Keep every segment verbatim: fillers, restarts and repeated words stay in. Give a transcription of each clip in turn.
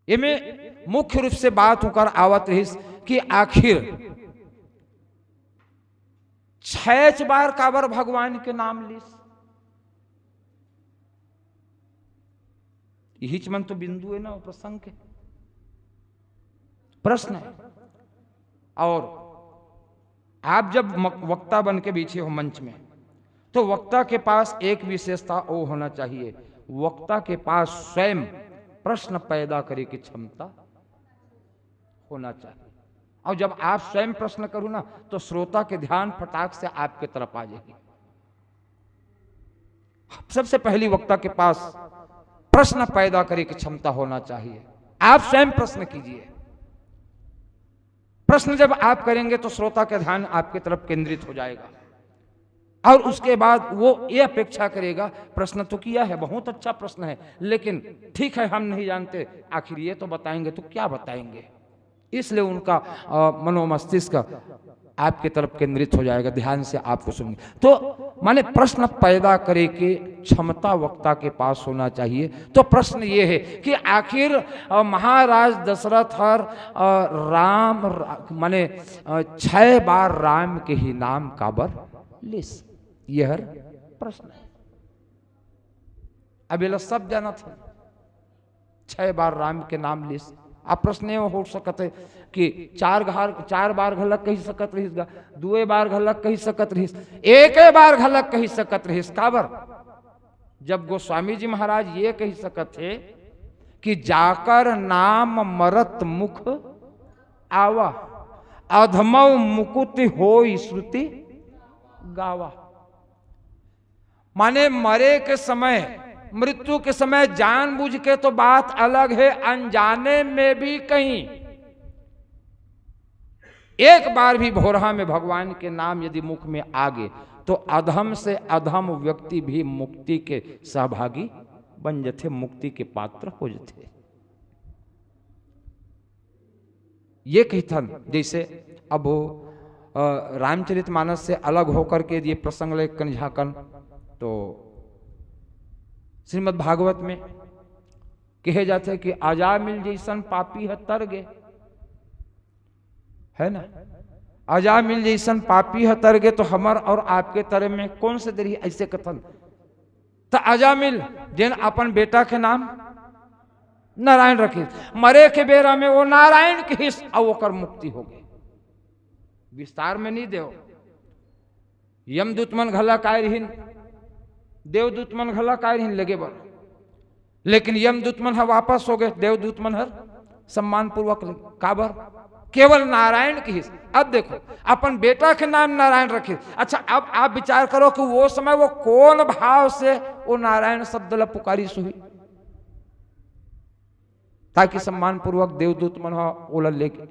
एमे मुख्य रूप से बात उकर आवत रहिस कि आखिर छह बार काबर भगवान के नाम लिस। यही मन तो बिंदु है ना, प्रसंग के प्रश्न है। और आप जब म-, वक्ता बन के बैठे हो मंच में, तो वक्ता के पास एक विशेषता वो होना चाहिए, वक्ता के पास स्वयं प्रश्न पैदा करे की क्षमता होना चाहिए। और जब आप स्वयं प्रश्न करो ना, तो श्रोता के ध्यान फटाक से आपके तरफ आ जाएगी। सबसे पहली वक्ता के पास प्रश्न पैदा करे की क्षमता होना चाहिए। आप स्वयं प्रश्न कीजिए। प्रश्न जब आप करेंगे, तो श्रोता का ध्यान आपकी तरफ केंद्रित हो जाएगा और उसके बाद वो ये अपेक्षा करेगा, प्रश्न तो किया है, बहुत अच्छा प्रश्न है, लेकिन ठीक है, हम नहीं जानते, आखिर ये तो बताएंगे, तो क्या बताएंगे। इसलिए उनका, अ, मनोमस्तिष्क आपकी तरफ केंद्रित हो जाएगा, ध्यान से आपको सुनेंगे। तो माने प्रश्न पैदा करे की क्षमता वक्ता के पास होना चाहिए। तो प्रश्न ये है कि आखिर, अ, महाराज दशरथ हर, अ, राम रा-, माने, अ, छह बार राम के ही नाम काबर लिस, ये हर प्रश्न है। अब ये सब जानत है, छह बार राम के नाम लिस। अब प्रश्न ये हो सकत है कि चार घार, चार बार घलक कही सकत रहिस गा, दुए बार घलक कही सकत रहिस, एके बार घलक कही सकत रहिस। काबर? जब गोस्वामी जी महाराज ये कही सकत है कि जाकर नाम मरत मुख आवा, अधमव मुकुति होई श्रुति गावा। माने मरे के समय, मृत्यु के समय जानबूझ के तो बात अलग है, अनजाने में भी कहीं एक बार भी भोरहा में भगवान के नाम यदि मुख में आगे, तो अधम से अधम व्यक्ति भी मुक्ति के सहभागी बन जथे, मुक्ति के पात्र हो जथे। ये कहिथन, जैसे अब, अ, रामचरित मानस से अलग होकर के ये प्रसंग ले कन झाकन, तो श्रीमद् भागवत में कहे जाथे कि अजामिल जैसन पापी ह तर गे, है ना? अजामिल जैसन पापी ह तर गे, तो हमर और आपके तरे में कौन से देरी ऐसे कथन? त अजामिल, जेन अपन बेटा के नाम नारायण रखिस, मरे के बेरा में वो नारायण कहिस, अउ ओकर मुक्ति हो गई। विस्तार में नहीं देव, यमदूत मन घला काय रहिन, देवदूत मन घला काय रहिन लेगे बर, लेकिन यमदूत मन ह वापस हो गए, देवदूत मन हर सम्मान पूर्वक ले-, काबर? केवल नारायण कहिस। अब देखो, अपन बेटा के नाम नारायण रखिस। अच्छा, अब आप विचार करो कि वो समय वो कौन भाव से वो नारायण शब्द ला पुकारिस होही, ताकि सम्मान पूर्वक देवदूत मन ह ओला लेके।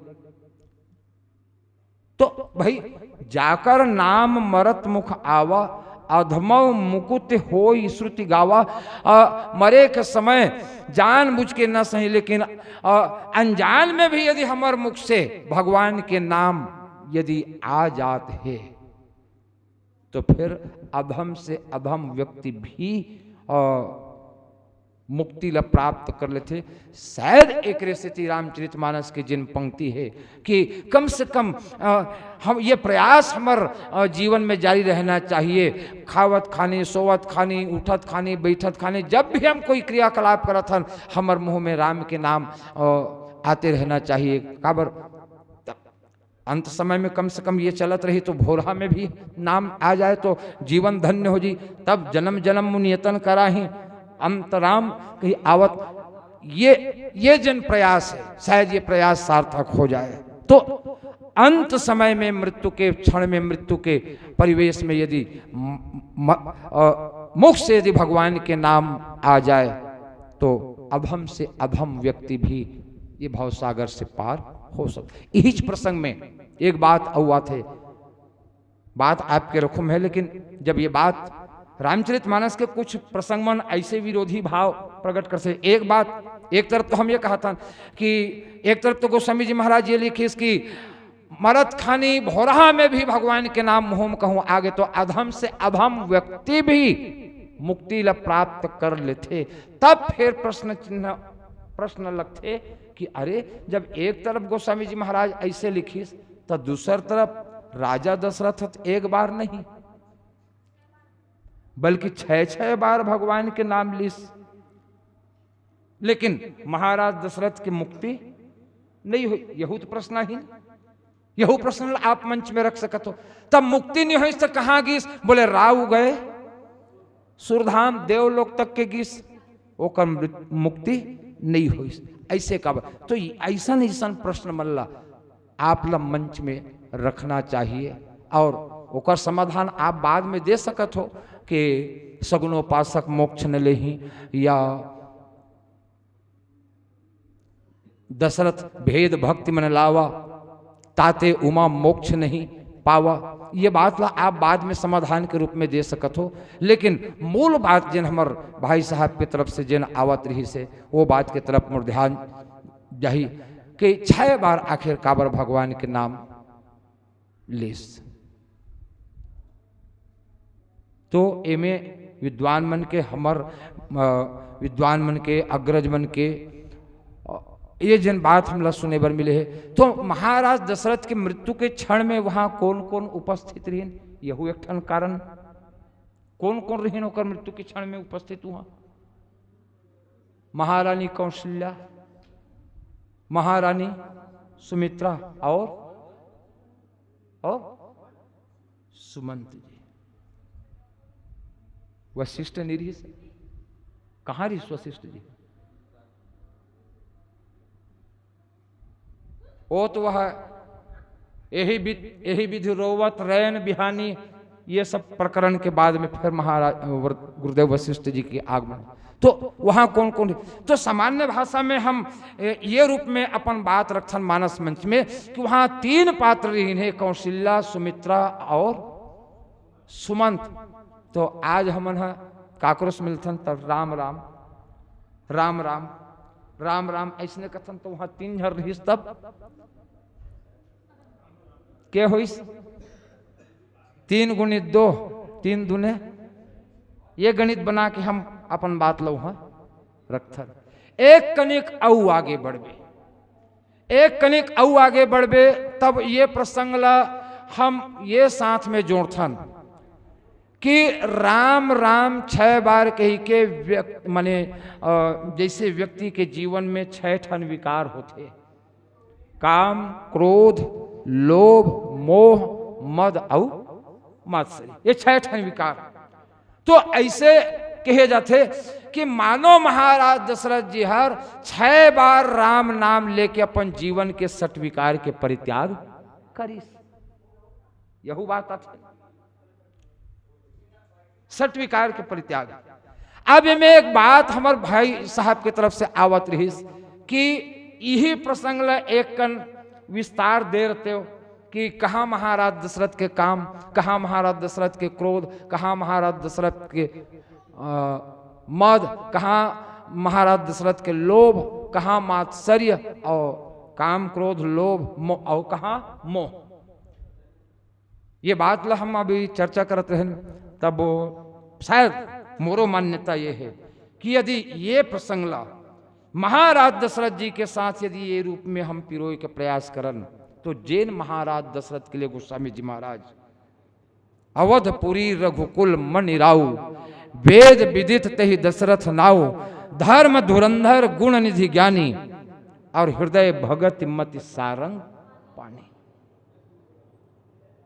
तो भाई, जाकर नाम मरत मुख आवा, अधमव मुकुति होई श्रुति गावा। अ, मरे के समय जानबूझ के न सही, लेकिन, अ, अनजान में भी यदि हमर मुख से भगवान के नाम यदि आ जात हे, तो फिर अधम से अधम व्यक्ति भी, अ, मुक्ति ला प्राप्त कर लेथे। शायद एकरे सेती रामचरितमानस के जिन पंक्ति हे कि कम से कम, अ, हम ये प्रयास हमर, अ, जीवन में जारी रहना चाहिए। खावत खानी, सोवत खानी, उठत खानी, बैठत खानी, जब भी हम कोई क्रियाकलाप करत हन, हमर मुंह में राम के नाम, अ, आते रहना चाहिए। काबर? अंत समय में कम से कम ये चलत रही तो भोरहा में भी नाम आ जाए तो जीवन धन्य हो जी। तब जन्म जन्म मुनियतन कराही, अंत राम कहीं आवत। ये, ये जन प्रयास है, शायद ये प्रयास सार्थक हो जाए। तो अंत समय में, मृत्यु के क्षण में, मृत्यु के परिवेश में यदि म-, म-, अ, मुख से यदि भगवान के नाम आ जाए, तो अधम से अधम व्यक्ति भी ये भवसागर से पार हो सकता। इहिच प्रसंग में एक बात अउ आथे, बात आपके रखुम है, लेकिन जब ये बात रामचरितमानस के कुछ प्रसंग मन ऐसे विरोधी भाव प्रकट करथे। एक बात, एक तरफ तो हम ये कहथन कि एक तरफ तो गोस्वामी जी महाराज ये लिखिस कि मरत खानी भोरहा में भी भगवान के नाम मुंह म कहूं आगे, तो अधम से अधम व्यक्ति भी मुक्ति ला प्राप्त कर लेथे। तब फिर प्रश्न चिन्ह, प्रश्न लगथे कि अरे, जब एक तरफ गोस्वामी जी महाराज ऐसे लिखिस, तो दूसर तरफ राजा दशरथ ह त एक बार नहीं, बल्कि छह छह बार भगवान के नाम लिस, लेकिन महाराज दशरथ की मुक्ति नहीं हुई। यहू तो प्रश्न ही, यहू प्रश्न आप मंच में रख सकत हो। तब मुक्ति नहीं हुई तो कहाँ गिस? बोले, राव गए सुरधाम, देवलोक तक के गिस, ओकर मृत-, मुक्ति नहीं होइस। ऐसे का बा-, तो ऐसन, ऐसन प्रश्न मन ला आप ला मंच में रखना चाहिए और ओकर समाधान आप बाद में दे सकत हो कि सगुनोपासक मोक्ष न लेही या दशरथ भेद भक्ति मन लावा, ताते उमा मोक्ष नहीं पावा। ये बात ला आप बाद में समाधान के रूप में दे सकत हो, लेकिन मूल बात जेन हमर भाई साहब के तरफ से जेन आवत रहिस हे, वो बात के तरफ मोर ध्यान जाही कि छह बार आखिर काबर भगवान के नाम लिस। तो एमे विद्वान मन के, हमर, अ, विद्वान मन के, अग्रज मन के, अ, ये जेन बात हमला सुने बर मिले हे, तो महाराज दशरथ के मृत्यु के क्षण में वहाँ कौन-कौन उपस्थित रहिन, यहू एक ठन कारण। कौन-कौन रहिन ओकर मृत्यु के क्षण में उपस्थित वहाँ? महारानी कौशल्या, महारानी सुमित्रा और, और सुमंत जी। वशिष्ठ नहीं रहिस? कहाँ रहिस वशिष्ठ जी? ओ तो वह यही विध, यही विधि रोवत रैन बिहानी, ये सब प्रकरण के बाद में फिर महाराज, वर-, गुरुदेव वशिष्ठ जी के आगमन। तो वहाँ कौन कौन, तो सामान्य भाषा में हम, ए, ये रूप में अपन बात रखथन मानस मंच में कि वहाँ तीन पात्र रहिन हे, कौशल्या, सुमित्रा और सुमंत। तो आज हमन ह काकरो से मिलथन त राम राम, राम राम, राम राम, ऐसने कथन, तो वहाँ तीन झन रहिस तब के होइस? तीन गुणित दो, तीन दूने, ये गणित बना के हम अपन बात ल उहाँ रखथन। एक कनिक अउ आगे बढ़बे, एक कनिक अउ आगे बढ़बे, तब ये प्रसंग ला हम ये साथ में जोड़थन कि राम राम छह बार कही के व्यक्ति, माने, अ, जैसे व्यक्ति के जीवन में छह ठन विकार होथे, काम, क्रोध, लोभ, मोह, मद अउ मात्सर्य, ये छह ठन विकार। तो ऐसे कहे जाथे कि मानो महाराज दशरथ जी हर छह बार राम नाम लेके अपन जीवन के सट विकार के परित्याग करिस। यहू बात आथे, सट विकार के परित्याग। अब एमे एक बात हमर भाई साहब के तरफ से आवत रहिस कि इही प्रसंग ला एक कन विस्तार दे रहते हो कि कहाँ महाराज दशरथ के काम, कहाँ महाराज दशरथ के क्रोध, कहाँ महाराज दशरथ के, अ, मद, कहाँ महाराज दशरथ के लोभ, कहाँ मात्सर्य और काम, क्रोध, लोभ, मो-, और कहाँ मोह। ये बात ला हम अभी चर्चा करत रहन, तब शायद मोरो मान्यता ये है कि यदि ये प्रसंग ला महाराज दशरथ जी के साथ यदि ये रूप में हम पिरोए के प्रयास करन, तो जेन महाराज दशरथ के लिए गोस्वामी जी महाराज, "अवधपुरी रघुकुल मणि राउ, वेद विदित तहि दशरथ नाउ, धर्म धुरंधर गुण निधि ज्ञानी, और हृदय भगत मति सारंग पानी।"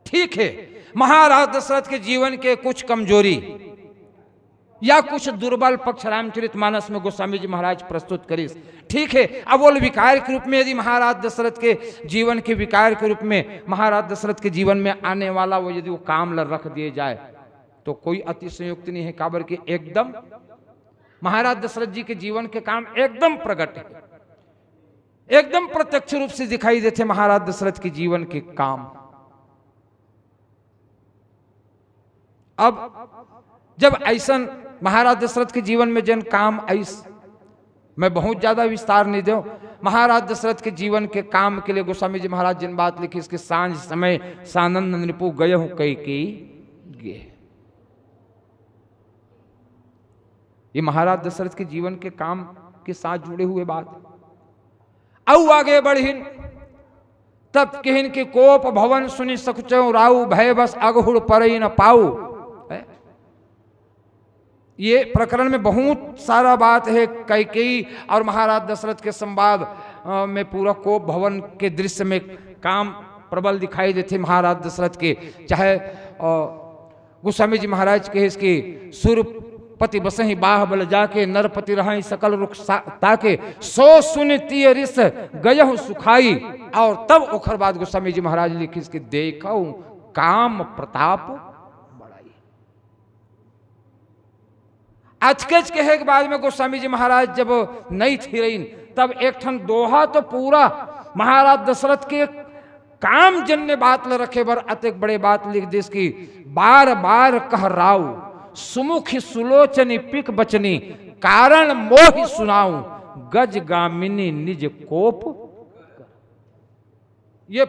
ठीक है, महाराज दशरथ के जीवन के कुछ कमजोरी या कुछ दुर्बल पक्ष रामचरित मानस में गोस्वामी जी महाराज प्रस्तुत करिस। ठीक है, अब वो विकार के रूप में यदि महाराज दशरथ के जीवन के विकार के रूप में महाराज दशरथ के जीवन में आने वाला वो यदि वो काम ल रख दिए जाए, तो कोई अतिशयोक्ति नहीं है, काबर के एकदम महाराज दशरथ जी के जीवन के काम एकदम प्रगट है, एकदम प्रत्यक्ष रूप से दिखाई देथे महाराज दशरथ के जीवन के काम। अब जब ऐसन महाराज दशरथ के जीवन में जेन काम आइस, मैं बहुत ज्यादा विस्तार नहीं देव। महाराज दशरथ के जीवन के काम के लिए गोस्वामी जी महाराज जिन बात लिखिस कि सांझ समय सानंद नृपु गयहु कैकेयी गेह। ये महाराज दशरथ के जीवन के काम के साथ जुड़े हुए बात। अउ आगे बढ़िन, तब किहिन कि कोप भवन सुनि सकुचउ राऊ, भय बस अगहुड़ परई न पाऊ। है? ये प्रकरण में बहुत सारा बात है। कैकेयी और महाराज दशरथ के संवाद, अ, में पूरा कोप भवन के दृश्य में काम प्रबल दिखाई देथे महाराज दशरथ के। चाहे, अ, गोस्वामी जी महाराज कहे इसकी, सुरपति बसहि बाह बल जाके, नरपति रहइ सकल रुख सा-, ताके, सो सुनि तिय रिस गयहु सुखाई। और तब ओखर बाद गोस्वामी जी महाराज लिखिस कि देखउ काम प्रताप बड़ाई। अचकच कहे के बाद में गोस्वामी जी महाराज जब नइ थिरइन, तब एक ठन दोहा तो पूरा महाराज दशरथ के काम जन्य बात ल रखे बर अतेक बड़े बात लिख दिस कि बार बार कह राऊ, सुमुखि सुलोचनि पिक बचनी, कारण मोहि सुनाऊ, गज गामिनी निज कोप। ये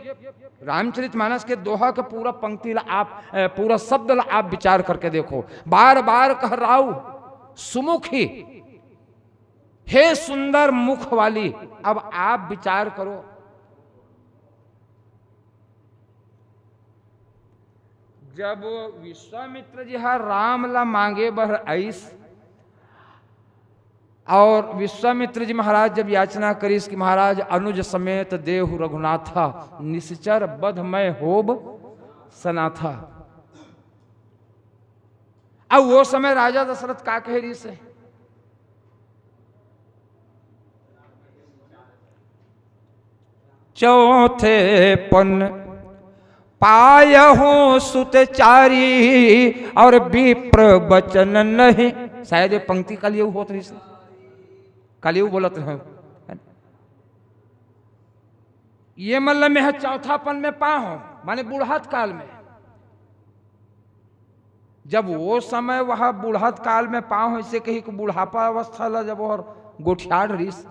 रामचरितमानस के दोहा के पूरा पंक्ति ला आप, अ, पूरा शब्द ला आप विचार करके देखो। बार बार कह राऊ, सुमुखी, हे सुंदर मुख वाली। अब आप विचार करो, जब विश्वामित्र जी हा राम ला मांगे बर आइस, और विश्वामित्र जी महाराज जब याचना करिस कि महाराज, अनुज समेत देहु रघुनाथा, निसिचर बध मैं होब सनाथा। अब वो समय राजा दशरथ का कहे रिस हे? चौथे पन पायहु सुत चारी और विप्र बचन नहीं। शायद ये पंक्ति कलयुग होत रहिस, कलयुग बोलत रहे। ये मतलब में है चौथापन में पाहूं, माने बुढ़त काल में। जब वो समय वह बुढ़त काल में पाहूं, ऐसे कही कि बुढ़ापा अवस्था ला जब और गोठियाड़ रहिस,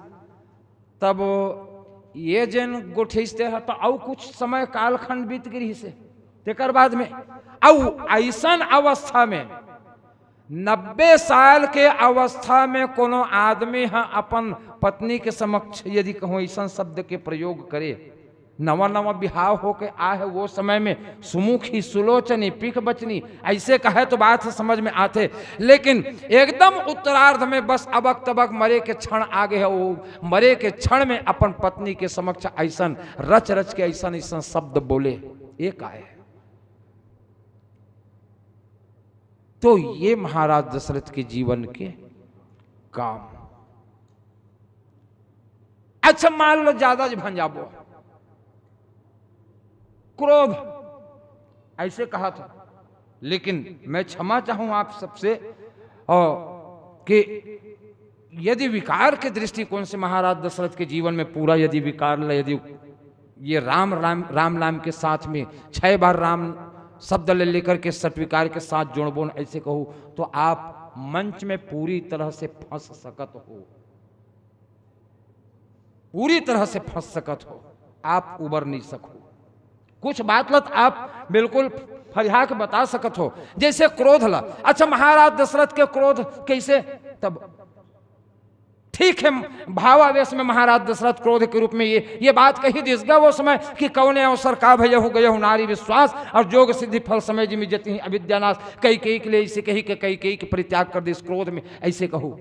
तब ये जेन गोठियाइस ते ह, तो अउ कुछ समय कालखंड बीत गे रहिस हे। तेकर बाद में अउ अइसन अवस्था में, नब्बे साल के अवस्था में कोनो आदमी ह अपन पत्नी के समक्ष यदि कहूं अइसन शब्द के प्रयोग करे, नवा नवा बिहाव होके आए हे, वो समय में सुमुखी सुलोचनी पिख बचनी, ऐसे कहे तो बात समझ में आथे, लेकिन एकदम उत्तरार्ध में बस अबक तबक मरे के क्षण आ गे हे, वो मरे के क्षण में अपन पत्नी के समक्ष ऐसन रच रच के ऐसन ऐसन शब्द बोले, ये का हे? तो ये महाराज दशरथ के जीवन के काम। अच्छा, मान लो ज्यादा जो भंजाबो, क्रोध, ऐसे कहा था, लेकिन मैं क्षमा चाहूं आप सबसे, और कि यदि विकार के दृष्टिकोण से महाराज दशरथ के जीवन में पूरा यदि विकार ल-, यदि ये राम, राम, राम, राम के साथ में छह बार राम शब्द ले लेकर के षट्विकार के साथ जोड़बोन ऐसे कहूं, तो आप मंच में पूरी तरह से फंस सकत हो, पूरी तरह से फंस सकत हो, आप उबर नहीं सको। कुछ बात ल त आप बिल्कुल फरिया के बता सकत हो, जैसे क्रोध ला। अच्छा, महाराज दशरथ के क्रोध कैसे? तब ठीक है, भावावेश में महाराज दशरथ क्रोध के रूप में ये, ये बात कही दिस गा वो समय कि कौने अवसर का भयहु गयहु नारी विश्वास, और जोग सिद्धि फल समय जिमि जतिहि अविद्या नाश। कैकेयी के लिए ऐसे कही कि कैकेयी के परित्याग कर दिस क्रोध में, ऐसे कहूं।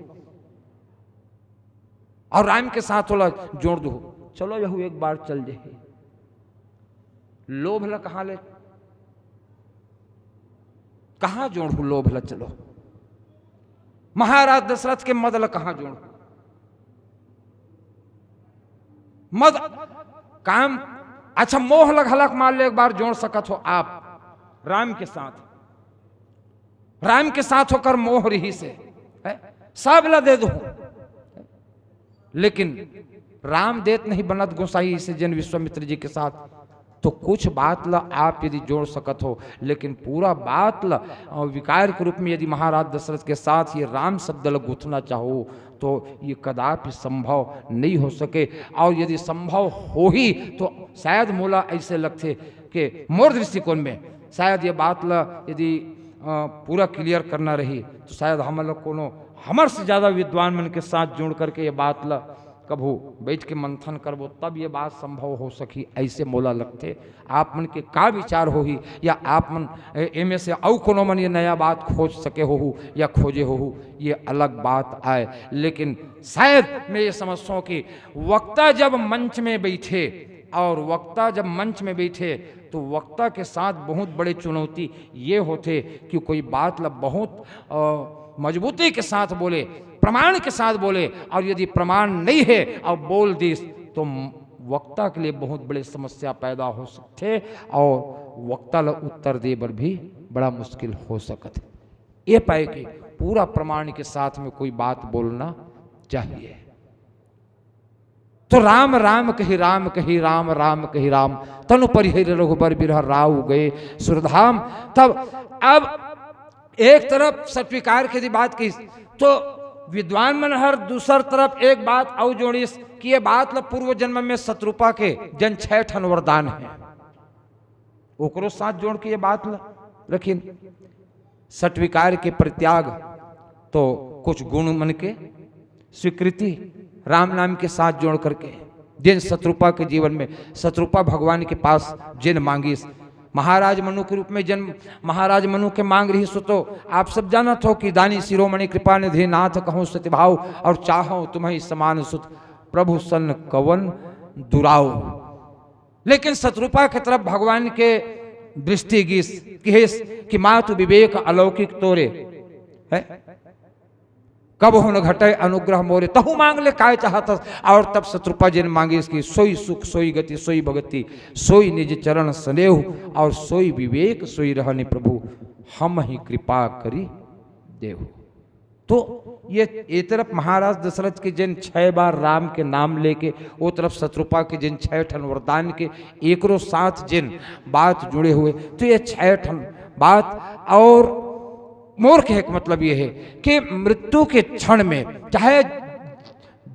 और राम के साथ ओला जोड़ दो, चलो यहू एक बार चल जाही। लोभ ला कहां ले, कहां जोड़हू लोभ ला? चलो, महाराज दशरथ के मद ला कहां जोड़हू? मद, काम, अच्छा, मोह ला घलक मान ले एक बार जोड़ सकत हो आप राम के साथ। राम के साथ ओकर मोह रहिस हे, हैं? सब ला दे दो, लेकिन राम देत नहीं बनत गोसाई से जन विश्वामित्र जी के साथ। तो कुछ बात ला आप यदि जोड़ सकत हो, लेकिन पूरा बात ला, अ, विकार के रूप में यदि महाराज दशरथ के साथ ये राम शब्द ला गुथना चाहो, तो ये कदापि संभव नहीं हो सके। और यदि संभव होही, तो शायद मोला ऐसे लगथे कि मोर दृष्टिकोण में शायद ये बात ला यदि, अ, पूरा clear करना रही, तो शायद हमन ला कोनो हमर से ज्यादा विद्वान मन के साथ जोड़ करके ये बात ला कभू बैठ के मंथन करबो, तब ये बात संभव हो सकी, ऐसे मोला लगथे। आप मन के का विचार होही, या आप मन ए-, एमे से अउ कोनो मन ये नया बात खोज सके होहू या खोजे होहू, ये अलग बात आय। लेकिन शायद मैं ये समझता हूँ कि वक्ता जब मंच में बैठे, और वक्ता जब मंच में बैठे, तो वक्ता के साथ बहुत बड़े चुनौती ये होथे कि कोई बात ला बहुत, अ, मजबूती के साथ बोले, प्रमाण के साथ बोले, और यदि प्रमाण नहीं है और बोल दिस, तो वक्ता के लिए बहुत बड़े समस्या पैदा हो सकथे और वक्ता ला उत्तर दे बर भी बड़ा मुश्किल हो सकत है। ये पाए कि पूरा प्रमाण के साथ में कोई बात बोलना चाहिए। तो राम राम कहि राम कहि, राम राम कहि राम, तनु परिहरि रघुबर बिरह राउ गए सुरधाम। तब अब एक तरफ सत्विकार के बात की, तो विद्वान मन हर दूसर तरफ एक बात अउ जोड़िस कि ये बात ल पूर्व जन्म में शतरूपा के जन छह ठन वरदान है, ओकरो साथ जोड़ के ये बात ल रखिन। सत्विकार के परित्याग, तो कुछ गुण मन के स्वीकृति, राम नाम के साथ जोड़ करके जिन शतरूपा के जीवन में, शतरूपा भगवान के पास जिन मांगिस, महाराज मनु के रूप में जन्म, महाराज मनु के मांग रहिस हो, तो आप सब जानत हो कि दानी शिरोमणि कृपा निधि नाथ कहूँ सतिभाव, और चाहो तुम्हें समान सुत प्रभु सन कवन दुराव। लेकिन शतरूपा के तरफ भगवान के दृष्टि गिस, किहिस कि मातु विवेक अलौकिक तोरे, है, कबहुँ न घटै अनुग्रह मोरे, तहु मांग ले काय चाहत हस। और तब शतरूपा जिन मांगिस कि सोई सुख सोई गति सोई भगति, सोई निज चरण स्नेहु, और सोई विवेक सोई रहनि प्रभु, हमहिं कृपा करि देहु। तो ये, ये तरफ महाराज दशरथ के जिन छह बार राम के नाम लेके, वो तरफ शतरूपा के जिन छह ठन वरदान के एकरो साथ जिन बात जुड़े हुए, तो ये छह ठन बात। और मोर कहे के मतलब ये है कि मृत्यु के क्षण में, चाहे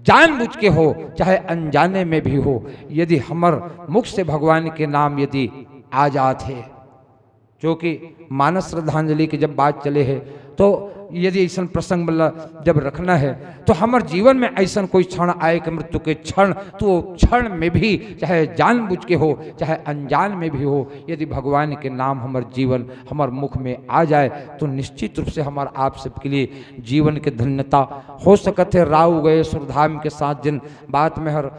जानबूझ के हो, चाहे अनजाने में भी हो, यदि हमर मुख से भगवान के नाम यदि आ जात हे, जो कि मानस श्रद्धांजलि के जब बात चले हे, तो यदि ऐसन प्रसंग मतलब जब रखना है, तो हमर जीवन में ऐसन कोई क्षण आए कि मृत्यु के क्षण, तो वो क्षण में भी, चाहे जानबूझ के हो, चाहे अनजान में भी हो, यदि भगवान के नाम हमर जीवन, हमर मुख में आ जाए, तो निश्चित रूप से हमर आप सबके लिए जीवन के धन्यता हो सकत है। राव गए सुरधाम के साथ जिन बात में हर